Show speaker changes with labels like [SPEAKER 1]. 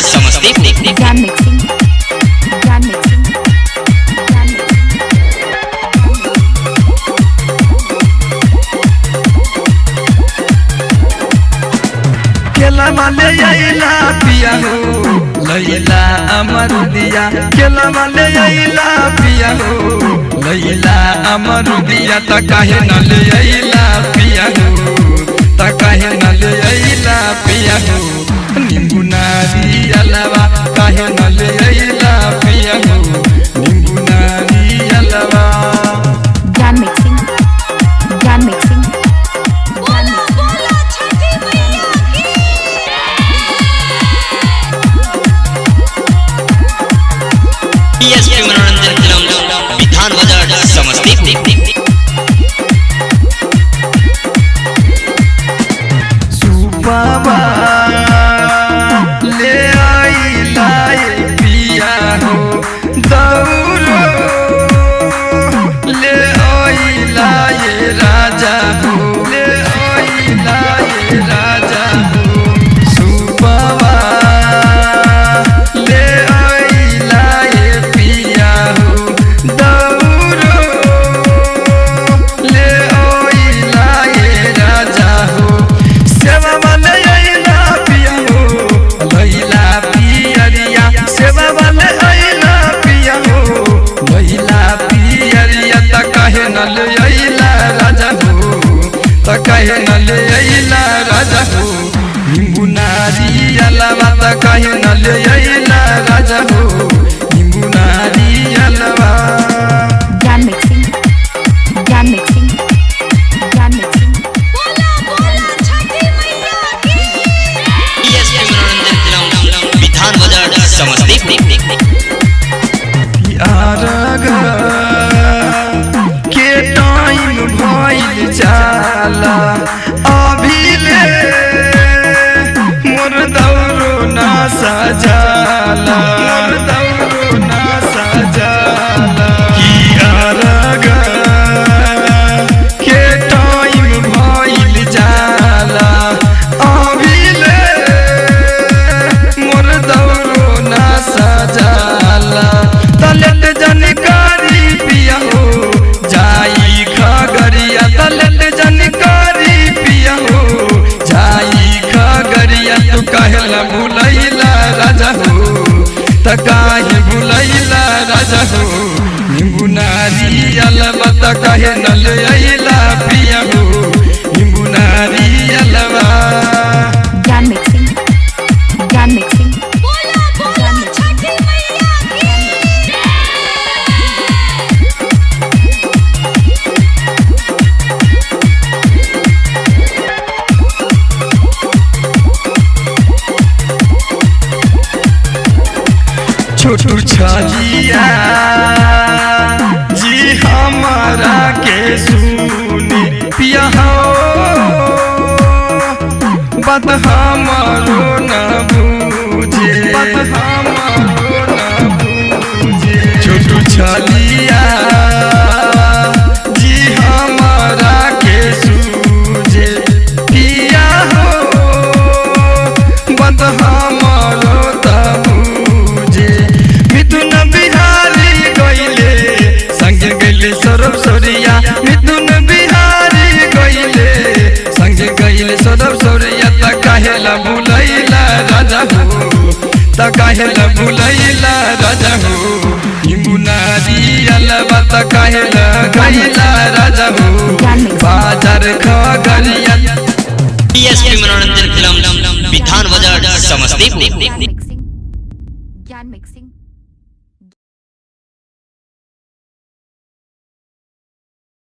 [SPEAKER 1] Samastipur.
[SPEAKER 2] Gyan mixing, Gyan mixing, Gyan mixing.
[SPEAKER 3] केला वाले अइला पिया हो लैला अमरुदिया, केला वाले अइला पिया हो लैला अमरुदिया, त काहे न ले अइला पिया हो, त काहे न ले अइला पिया हो, नींबू नारियलवा काहे न ले अइला पिया हो, नींबू नारियलवा।
[SPEAKER 2] Gyan mixing, Gyan mixing, Gyan
[SPEAKER 4] बोला
[SPEAKER 2] मिक्सिंग।
[SPEAKER 4] बोला छठी मैया की।
[SPEAKER 1] डीएसपी मनोरंजन फिल्म, विधान बाजार, समस्तीपुर।
[SPEAKER 3] सुपवा ले आई लाए पिया हो दौड़ो, ले आई लाए राजा हो, ले आई लाए राजा हो, सुपवा ले आई लाए पिया हो दौड़ो, ले आई लाए राजा हो, सेवा वाले अइला पिया हो लैला पियरिया, सेवा वाले अइला पिया हो लैला पियरिया, त काहे न ले अइला राजा हो, त काहे न ले अइला राजा हो, नींबू नारियलवा त काहे न ले अइला राजा हो, नींबू नारियलवा।
[SPEAKER 2] Gyan mixing, Gyan mixing, Gyan mixing.
[SPEAKER 4] बोला बोला छठी मैया की।
[SPEAKER 1] डीएसपी मनोरंजन फिल्म, विधान बाजार, समस्तीपुर।
[SPEAKER 3] अरग के टाइम भइल जाला अभी ले मोर दौरो ना सजाला, मोर दौरो ना सजाला, कि अरग के टाइम भइल जाला अभी ले मोर दौरो ना सजाला, तलत जानकारी पिया हो जाई खगरिया, तलत जानकारी पिया हो जाई खगरिया, तू काहेला भुलैला राजा हो, त काहे भुलैला राजा हो, नींबू नारियलवा त काहे न ले अइला पिया हो, नींबू नारियलवा।
[SPEAKER 2] ज्ञान मिक्सिंग, ज्ञान मिक्सिंग,
[SPEAKER 4] बोला बोला छठी मैया की।
[SPEAKER 3] छोटू छलिया जी हमारा के सुनी पिया हो बात हमारो न बूझे, बात हमारो न बूझे, छोटू छलिया जी हमारा के सूझे पिया हो बात हमारो त बूझे, मिथुन बिहारी गइले संगे गइले सौरभ सौरिया, मिथुन बिहारी गइले संगे गइले सौरभ सौरिया, त काहेला भुलैला राजा हो, त काहेला भुलैला राजा हो, नींबू नारियलवा त काहेला गइला राजा हो, बाजार खगरिया।
[SPEAKER 1] डीएसपी मनोरंजन फिल्म, विधान बाजार, समस्तीपुर।
[SPEAKER 2] ज्ञान मिक्सिंग, ज्ञान मिक्सिंग।